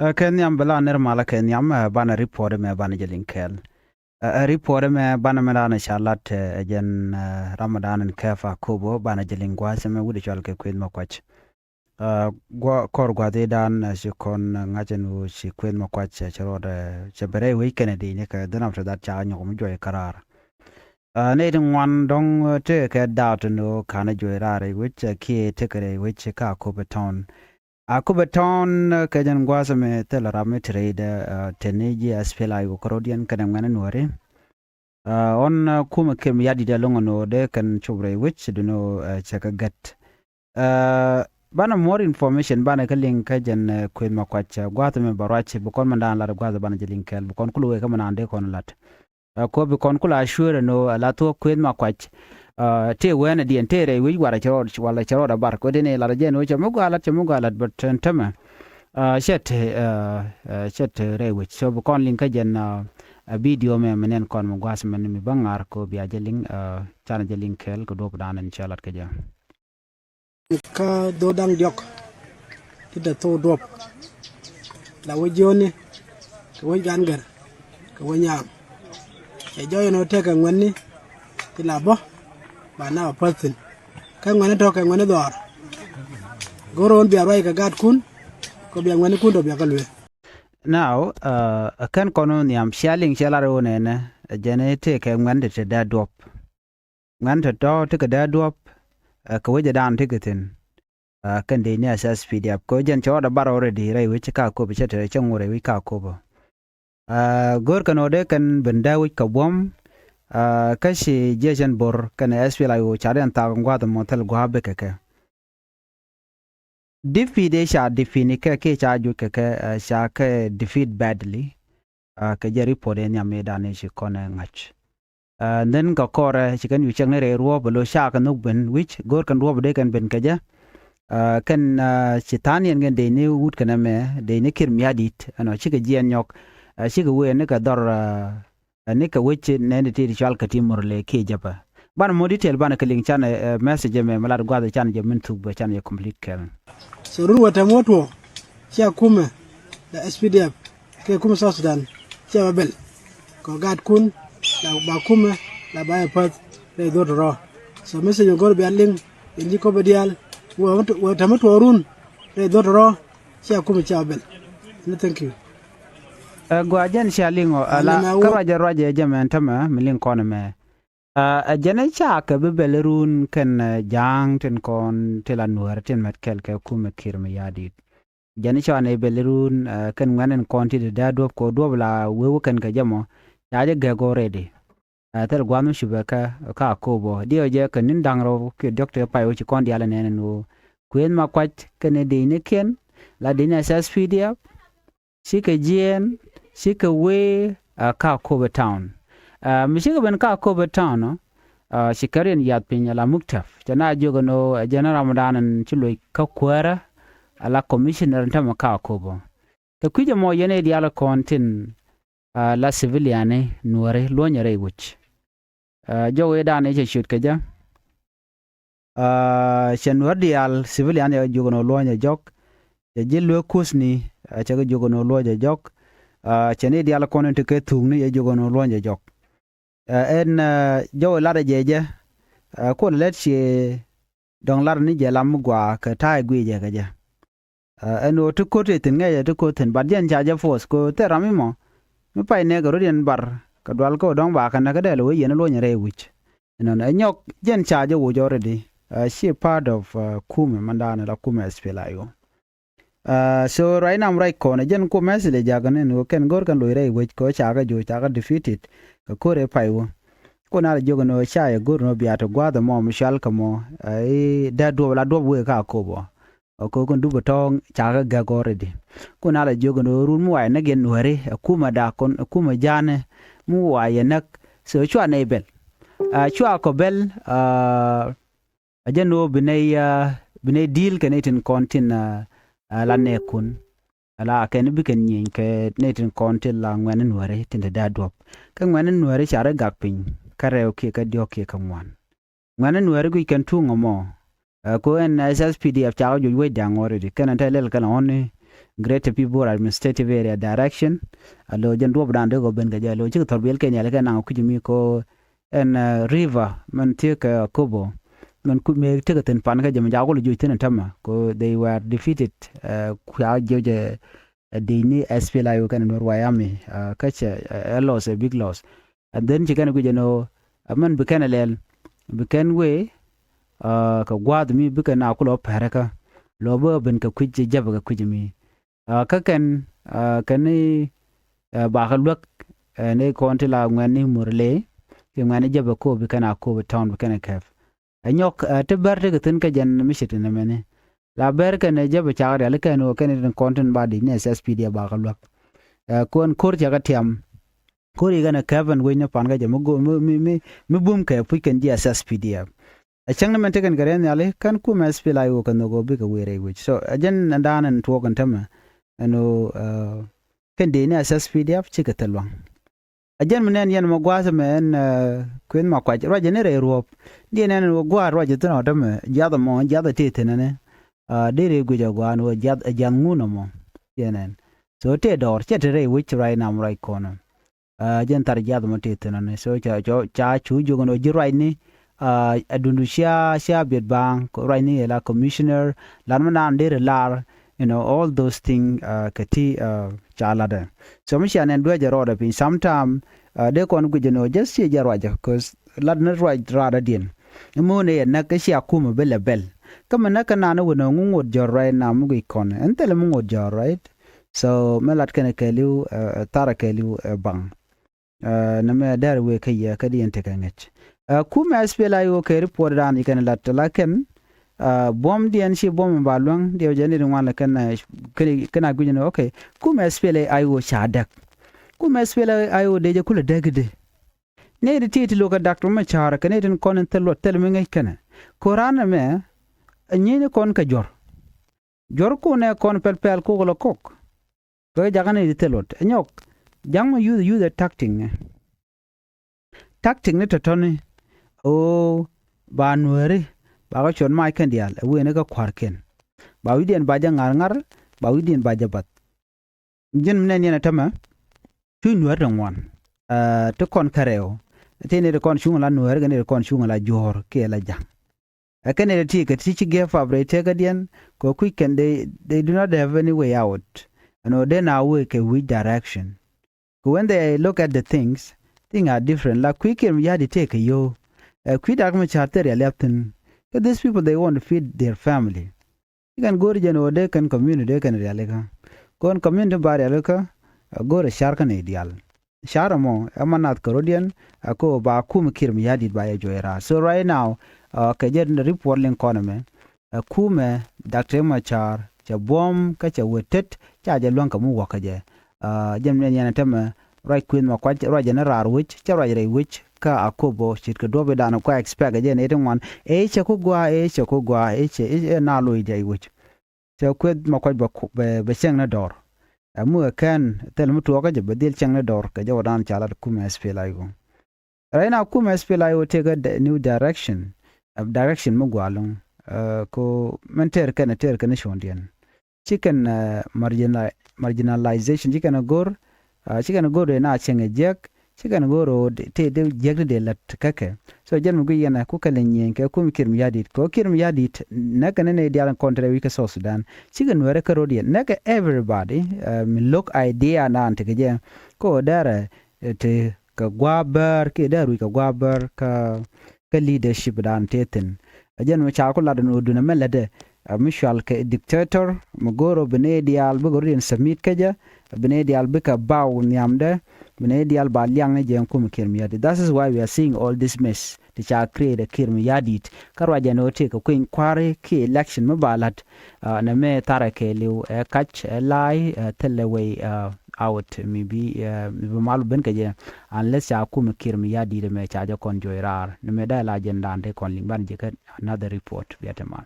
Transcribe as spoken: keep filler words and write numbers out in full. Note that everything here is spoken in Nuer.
Ɛ, kɛ nhiam bɛ la nir malä kɛ nhiam, ɛ, banɛ report mɛ banɛ jɛ liŋ kɛɛl. Ɛ, ɛ, report mɛ banɛ mɛ danɛ ca lat, ɛ, jɛn, ɛ, Ramadan in kɛɛp Akobo banɛ jɛ liŋ gua̱a̱th mɛ wut i̱ cɔal kɛ Kueth Makuac. Ɛ, guɔ-, kɔr gua̱a̱th i̱ dan, ɛ, ci kɔn, ɛ, ŋa̱c ɛn ɣöö ci Kueth Makuac, ɛ, cɛ rɔɔd, ɛ, cɛ bɛ rɛy wec kɛnɛ di̱i̱ni kɛ dhän after that ca nyɔk mi juɔc käraar. Ɛ, nɛy ti ŋuan dɔ̱ŋ, ɛ, tekɛ kɛ da̱a̱t ɛn ɣöö ka̱n ɛ juɔc raar rɛy wec, ɛ, kiɛ tekɛ rɛy wec kä Akobo Town. Akobo Town, ɛ, kɛ jɛn gua̱a̱th ɛmɛ thilɛ ram mi te rɛydɛ, ɛ, teni ji̱ SPLA-IO kärɔ̱diɛn kɛnɛ ŋuɛ̈ni Nuääri. Ɛ, ɣän, ɛ, kumɛ Kiir Mayardit ɛlɔ̱ŋ ɛn ɣöö dee kɛn cop rɛy wec, duŋni ɣöö, ɛ, cɛ kɛ gɛt. Ɛ, banɛ more information, banɛ kä liŋ kä jɛn, ɛ, Kueth Makuac, ɛ, gua̱a̱th ɛmɛ bɛ ruac, bi kɔn mɛn da̱a̱n lat gua̱a̱th banɛ jɛ liŋ kɛɛl, bi kɔn kulɛ wee kä mɛn da̱a̱n dee kɔn lat. Ɛ, kɔ bi kɔn kula sure ɛn ɣöö, ɛ, la thuɔ̱k Kueth Makuac, ɛ, tëë wɛɛnɛ diɛn tëë rɛy wec warɛ cɛ rɔɔd, walɛ cɛ rɔɔd a bar. Kɔ dee ni lat jɛ ɛn ɣöö cɛ mi gɔaa lat, cɛ mi gɔaa lat, but ɛn tämɛ, ɛ, cɛ te, ɛ, ɛ, cɛ te rɛy wec. So bi kɔn liŋ kä jɛn, ɛ, ɛ, video mɛ, mɛ nɛn kɔn mɛ gua̱a̱th mɛ ni mi bä ŋa̱r kɔ bia jɛ liŋ, ɛ, canɛ jɛ liŋ kɛɛl kɛ duɔ̱ɔ̱p dan ɛn cɛ lat kä jɛ. Kä dho̱o̱r da̱ŋ diɔ̱k ti te thok duɔ̱p, la wec jiööni kɛ wec gan gɛr kɛ wec nyaam. Cɛ jɔɔc ɛn ɣöö tekɛ ŋuɛ̈tni ti la bä ba na bɛ päth thi̱n. Kä ŋuɛ̈tni tɔ̱ kɛ ŋuɛ̈tni dhɔaar. Go̱r ɣöö bia ruac kɛ gaatkun kɛ bia ŋuɛ̈tnikun tɔ̱ bia kɛ luëël. Now, ɛ, ɛ kɛn kɔn ɣöö nhiam cia liŋ cia lar ɣöö nɛnɛ, ɛ, jɛn i̱ tekɛ ŋuɛ̈tni ti te dee duɔ̱p. Ŋuɛ̈tni tɔ̱tɔ̱ tekɛ dee duɔ̱p, ɛ, kɛ wecdan tekɛ thi̱n. Ɛ, kɛn dee ni SSPDF kɛ jɛn cɛ rɔɔdɛ bar already rɛy wec kä Akobo, cɛ te cɛ ŋot rɛy wec kä Akobo. Ɛ, go̱o̱rkɛn ɣöö dee kɛn ben dee wec kɛ buɔ̱m, ɛ, kä ci jiɛcɛn bo̱r kɛnɛ SPLA-IO ca riɛn thaak gua̱a̱th ɛmɔ thil gua̱a̱ bek kɛ kɛ. Defeat dee ca defeat ni kɛ kiɛ ca juc kɛ kɛ, ɛ, ca kɛ defeat badly. Ɛ, kɛ jɛ report ɛ nhiam mëëdan i̱ ci kɔn ɛ ŋa̱c. Ɛ, then kɛ kɔrɛ ci kɛn cu cɛk ni rɛy ruɔ̱ɔ̱p ɛ lo̱c ca kɛ nhök ben wi̱c go̱o̱r kɛn ruɔ̱ɔ̱p dee kɛn ben kɛ jɛ. Ɛ, kɛn, ɛ, ci tha̱a̱n yɛn kɛn dee ni wut kɛn ɛmɛ dee ni Kiir Mayardit ɛnɔ cikɛ jiɛɛn nyɔk. Ɛ, cikɛ wee ni kɛ dhɔr, ɛ, ɛ, ni kɛ wec nɛn ti ti cual kɛ ti Murle kiɛ Jɛpɛ. Banɛ more detail banɛ kɛ liŋ canɛ, ɛ, message ɛmɛ mi lat gua̱th canɛ jɛ min thuk bɛ canɛ jɛ complete kɛl. So run wä tɛm wä tuɔɔk cia kumɛ la SPDF kɛ kumɛ South Sudan cia bä bɛl. Kɔ gaatkun la ba kumɛ la ba yɛ päth rɛy dho̱r tɔ̱rɔ̱. So message mi go̱r bia liŋ in ji̱ kɔpɛ diaal wä tɛm wä tuɔɔk run rɛy dho̱r tɔ̱rɔ̱ cia kumɛ cia bä bɛl. Ni thank you. Ɛ, gɔaa jɛn cia liŋ ɔ, ala kä ruacɛ ruacɛ jɛ mɛn tämɛ mi liŋ kɔn mɛ. Ɛ, ɛ jɛn ca kɛ bi bɛl run kɛn, ɛ, ja̱a̱ŋ tin kɔn ti la Nuäär tin mɛt kɛl kɛ kumɛ Kiir Mayardit. Jɛn ca ni bɛl run, ɛ, kɛn ŋuɛ̈tni kɔn ti dee duɔ̱p kɛ duɔ̱p la wee wä kɛn kɛ jɛ mɔ ca jɛ gɛk already. Ɛ, thil gua̱a̱th mi cupɛ kä, kä Akobo diɛw jɛ kɛ ni̱n da̱ŋ rɛw kiɛ diɔ̱k ti pay wä ci kɔn diaal ɛ nɛn ɛn ɣöö Kueth Makuac kɛnɛ dee ni kiɛn la dee ni SSPDF. Cikɛ jiɛɛn, cikɛ wee, ɛ, kä Akobo Town. Ɛ, mi cikɛ ben kä Akobo Town ɔ, ɛ, ci kɛ riɛn yath piny ala muktaf. Cɛ na jiök ɛn ɣöö ɛ jɛn Ramadan ɛn ci loc kä kuäärä ala commissioner ɛn tämɛ kä Akobo. Kɛ kui̱c ɛmɔ yɛn ɛ diaal kɔn tin, ɛ, la civilian ni Nuääri luɔ̱nyɛ rɛy wec. Ɛ, jɔk i̱ da̱a̱n i̱ cɛ ciöt kɛ jɛ. Ɛ, cɛ Nuäär diaal civilian yɛ jiök ɛn ɣöö luɔ̱nyɛ jɔk. Cɛ ji̱ luek kuthni, ɛ, cɛ kɛ jiök ɛn ɣöö luɔ̱nyɛ jɔk. Ɛ, cɛ ni diaal kɔn in te kɛ thuukni yɛ jiök ɛn ɣöö luɔ̱nyɛ jɔk. Ɛ, ɛn, ɛ, jɔk i̱ lat ɛ jɛ jɛ. Ɛ, kuɔl lät ciɛ dɔ̱ŋ lat ni jɛ lam mi gɔaa kɛ ta̱a̱ i̱ guic jɛ kɛ jɛ. Ɛ, ɛn ɣöö ti ko̱t i̱ thi̱n ŋɛcɛ ti ko̱t thi̱n, but jɛn ca jɛ force kɛ ɣöö thil ram imɔ mi pay nɛɛkɛ rot yɛn bar kɛ dual kä ɣöö dɔ̱ŋ ba kɛ näk kä dɛl ɣöö yɛn luɔ̱nyɛ rɛy wi̱c. Inɔn ɛ nyɔk jɛn ca jɛ woc already. Ɛ, ci part of, ɛ, kumɛ mandan la kumɛ SPLA-IO. Ɛ, so right now right kɔn ɛ jɛn kumɛ SPLA-IO jakä ni ɣöö kɛn go̱r kɛn loc rɛy wi̱c kɛ ɣöö ca kɛ joc ca kɛ defeated kɛ ko̱r ɛ pay wä. Kun a la jiök ɛn ɣöö ca yɛ go̱r ɛn ɣöö bia te gua̱a̱th ɛmɔ mi cual kɛ mɔ, ɛ, i̱ dee duɔp la duɔp wëë kä Akobo. Ɛ, kɛ ɣöö kɛn dup ɛ tɔ̱ ca kɛ gɛk already. Kun a la jiök ɛn ɣöö run mi wa yɛ näk yɛn Nuääri ɛ kumɛ da kɔn ɛ kumɛ ja̱a̱nɛ mi wa yɛ näk. So cua nɛy bɛl. Ɛ, cua kɔ bɛl, ɛ, ɛ jɛn ɣöö bi nɛy, ɛ, bi nɛy deal kɛ nɛy tin kɔn tin, ɛ, ɛ, la nɛɛkun. Ala kɛn bi kɛn nyieny kɛ nɛy tin kɔn tin la ŋuɛ̈tni Nuääri tin te dee duɔ̱p. Kä ŋuɛ̈tni Nuääri ca rɔ gak piny kä rɛw kiɛ kä diɔ̱k kiɛ kä ŋuan. Ŋuɛ̈tni Nuääri guic kɛn tuŋ ɛmɔ. Ɛ, kɛ ɣöö ɛn SSPDF ca kɛ joc wecdan already. Kɛn ɛn te lɛl kɛn ɣɔ̱n ni, Greater Pibor Administrative Area Direction. A lo jɛn duɔp dan dee kɔ ben kɛ jɛ, lo cikɛ thɔr biɛl kɛ nhial kɛ naŋ kui̱c mi ko ɛn, uh, river mɛn thiek kɛ Akobo mɛn kui̱c mi tekɛ thin pan kɛ jɛ mi jakul juc thin tämɛ ko they were defeated. Uh, kua jiö jɛ, uh, dec ni S P L A I O kɛn Nuer White Army, uh, kä cɛ, uh, a loss, a big loss. And then ci kɛn guic ɛn ɣöö ɛmɛn bi kɛn ɛ lɛl, bi kɛn wee, uh, kɛ gua̱a̱th mi bikɛ na kulɔ pɛrɛ kä lɔ bä ben kɛ kui̱c jɛ jäpɛ kɛ kui̱c mi. Uh, kä kɛn, uh, kɛn ni, uh, bakɛ luäk, uh, ni kɔn ti la ŋuɛn ni Murle, ki ŋuɛn ni jäpɛ kop bi kɛn a kop tɔn bi kɛn a kɛp. Ɛ nyɔk, uh, ti bɛr ti kɛ thin kä jɛn mi ce̱t kɛ nɛmɛni. La bɛr kɛn ɛ jäpɛ cak rial kɛn wä kɛn ni tin kɔn tin ba dic ni S S P D F bakɛ luäk. Uh, kuɔn ko̱r cɛ kɛ tiam. Ko̱r ikɛn ɛ kɛp ɛn wec ni pan kä jɛ mi go, mi, mi, mi, mi bum kɛ puc kɛn ji̱ S S P D F. A cäŋ ni mɛn tekɛn kɛ rɛn nhiali kɛn kumɛ S P L A I O kɛ nhök ɣöö bikɛ wëë rɛy wec. So a jɛn ɛn da̱a̱n ɛn tuɔɔk ɛn tämɛ ɛn ɣöö, uh, kɛn dee ni S S P D F cikɛ thil luaŋ. A jɛn mi nɛn yɛn mɛ gua̱a̱th ɛmɛ ɛn, uh, kuën ma kuac ruacɛ ni rɛy ruɔ̱ɔ̱p. Diɛn ɛn ɣöö gua̱a̱th ruacɛ thin ɔ tämɛ jiath ɛmɔ jiath ɛ tëë thin ɛnɛ. Uh, dee rɛy guic ɛ gua̱a̱n ɣöö jiath ɛ jiath ŋun ɛmɔ. Diɛn ɛn. So tëë dɔɔr cɛ te rɛy wec ruac nam ruac kɔn ɔ. Uh, jɛn thar jiath mɔ tëë thin ɔni. So ca, ca, ca cu jiök ɛn ɣöö ji̱ ruacni, uh, a dundu cia, cia biɛt ba̱a̱ŋ ruacni ɛ la commissioner lan mi naan deri lar, you know, all those things, uh, kɛ ti, uh, ca latdɛ. So mi cia nɛn duecɛ rɔɔdɛ piny sometime, uh, dee kɔn guic ɛn ɣöö just cie jɛ ruacɛ cause lat ni ruac raadädiɛn. Imuun ɛ yɛ näk kä cia kumɛ bi lɛ bɛl. Kä mi näk kä naan iwä nööŋ ŋu ŋot jɔr ruac nam mi guic kɔn ɛn thilɛ mi ŋot jɔr, right? So mɛ lat kɛn kɛɛliw, uh, tharɛ kɛɛliw, uh, baŋ. Uh, nɛ mɛ dɛr wee kä yɛ kä diɛn tekɛ ŋäc. Uh, kumɛ S P L A I O kɛ report dan ikɛn lat la kɛn, uh, buɔm diɛn ci buɔm in ba luäŋ diɛw jɛ nit ŋuan lɛ kɛn, uh, kɛn, kɛn a guic ni, okay. Kumɛ S P L A I O ca däk. Kumɛ S P L A I O dee jɛ kulɛ däk idɛ. Nɛy ti ti ti lokä Doctor Machar kɛ nɛy tin kɔn in thil luɔt thil mi ŋäc kɛnɛ. Ko̱ran ɛmɛ, ɛ nyieeni kɔn kɛ juɔ̱r. Juɔ̱r kunɛ kɔn pɛl pɛl kok lɔ kok. Kɛ jakä ni ti thil luɔt. Ɛ nyɔk, ja̱ŋ mɛ yuth, yuth ɛ tactic ni. Tactic ni tɔ̱tɔ̱ni. Ɣöö ba nuääri, ba kɛ cuɔt mac kɛn diaal, ɛ wëë ni kä kua̱rkiɛn. Ba wi̱cdiɛn ba jɛ ŋa̱r ŋa̱r, ba wi̱cdiɛn ba jɛ bath. Ji̱n mi nɛn yɛn ɛ tämɛ, cuc nuäär ti ŋuan. Uh, ti kɔn kärɛw. Ti ni ti kɔn cuŋ la nuäär kɛ ni ti kɔn cuŋ la juɔ̱ɔ̱r kiɛ la ja̱ŋ. Ɛ kɛn ni ti ti kɛ ti ci gɛp up rɛy tekädiɛn kɛ kui̱c kɛn they, they do not have any way out. Ɛn ɣöö den a wee kɛ which direction. Kɛ when they look at the things, things are different. La kui̱ kiɛn mi ya̱di tëë kɛ yio̱w. Ɛ kui̱ dak mi ca̱r thil rialiap thi̱n. Kɛ these people they want to feed their family. Ci kɛn go̱o̱ri jɛn ɣöö dee kɛn community dee kɛn rialikä. Kɔn community ba rialikä, ɛ go̱o̱rɛ car kä nɛy diaal. Car ɛmɔ ɛmɔ nath kärɔ̱diɛn, ɛ kä ɣöö ba kum Kiir Mayardit ba yɛ juɔc raar. So right now, uh, kɛ jɛ report liŋ kɔn ɛmɛ, ɛ kumɛ Doctor Machar cɛ buɔ̱m kä cɛ wee tet ca jɛ luäŋ kɛ mi wäkä jɛ. Uh, jɛn mi nɛn yɛn ɛ tämɛ, ruac kuëth ma kuac ruac jɛ ni raar wec, cɛ ruac rɛy wec, kä Akobo ce̱tkɛ duɔ̱pidan kua expect jɛ ni ti ŋuan. Ëë cɛ ku gɔaa, ëë cɛ ku gɔaa, ëë cɛ, ëë na loc jɛ wec. Cɛ kuëth ma kuac bɛ, bɛ, bɛ cieŋ ni dɔɔr. Ɛ mi ɛ kɛn thil mi tuɔɔkä jɛ bɛ dhil cieŋ ni dɔɔr kɛ jɛ wä dan ca lat kumɛ S P L A I O. Right now kumɛ S P L A I O tekɛ new direction. Ɛ direction mi gua̱a̱ lo̱ŋ. Ɛ ko mɛn tɛr kɛn, tɛr kɛn cuɔ̱ndiɛn. Ci kɛn, uh, marginali-, marginalization ci kɛn a go̱r, uh, ci kɛn a go̱r dee na cieŋ a jiäk, ci kɛn a go̱r ro̱o̱ te dee jiäk ti dee lät kä kɛ. So jɛn mi guic yɛn a ku kɛ lɛ nyieny kɛ kum Kiir Mayardit. Kɛ ɣöö Kiir Mayardit näk kɛn ni nɛy diaal in kɔn te rɛy wi̱c kä South Sudan. Ci kɛ nuäärä kärɔ̱diɛn. Näk kɛ everybody, uh, mi lo̱k idea naan tekɛ jɛ. Kɛ ɣöö dɛrɛ, uh, te kɛ gua̱a̱ bäär kiɛ dee ruc kɛ gua̱a̱ bäär kä, kä leadership dan tëë thi̱n. Ɛ jɛn mi ca ku lat ɛn ɣöö duundɛ mɛ lätdɛ, ɛ mi cual kɛ dictator, mi go̱o̱r ɣöö bi nɛy diaal bikɛ rɔ̱diɛn submit kä jɛ, bi nɛy diaal bikɛ baw nhiamdɛ, bi nɛy diaal ba liaŋ ni jɛ kum Kiir Mayardit. That is why we are seeing all this mess ti ca create ɛ Kiir Mayardit. Kä ruac ɛn ɣöö tëë kɛ kueny kua̱ri kiɛ election mi ba la̱t, uh, nɛ mɛ tharɛ kɛɛliw ɛ kac ɛ la̱a̱y, uh, thilɛ way, uh, out mi bi, uh, mi bi mal ben kɛ jɛ. Unless ca kum Kiir Mayardit mɛ ca jɛ kɔn juɔc raar. Ni mɛ dee la jɛn dan te kɔn liŋ ban jɛ kä another report. Bia te mal.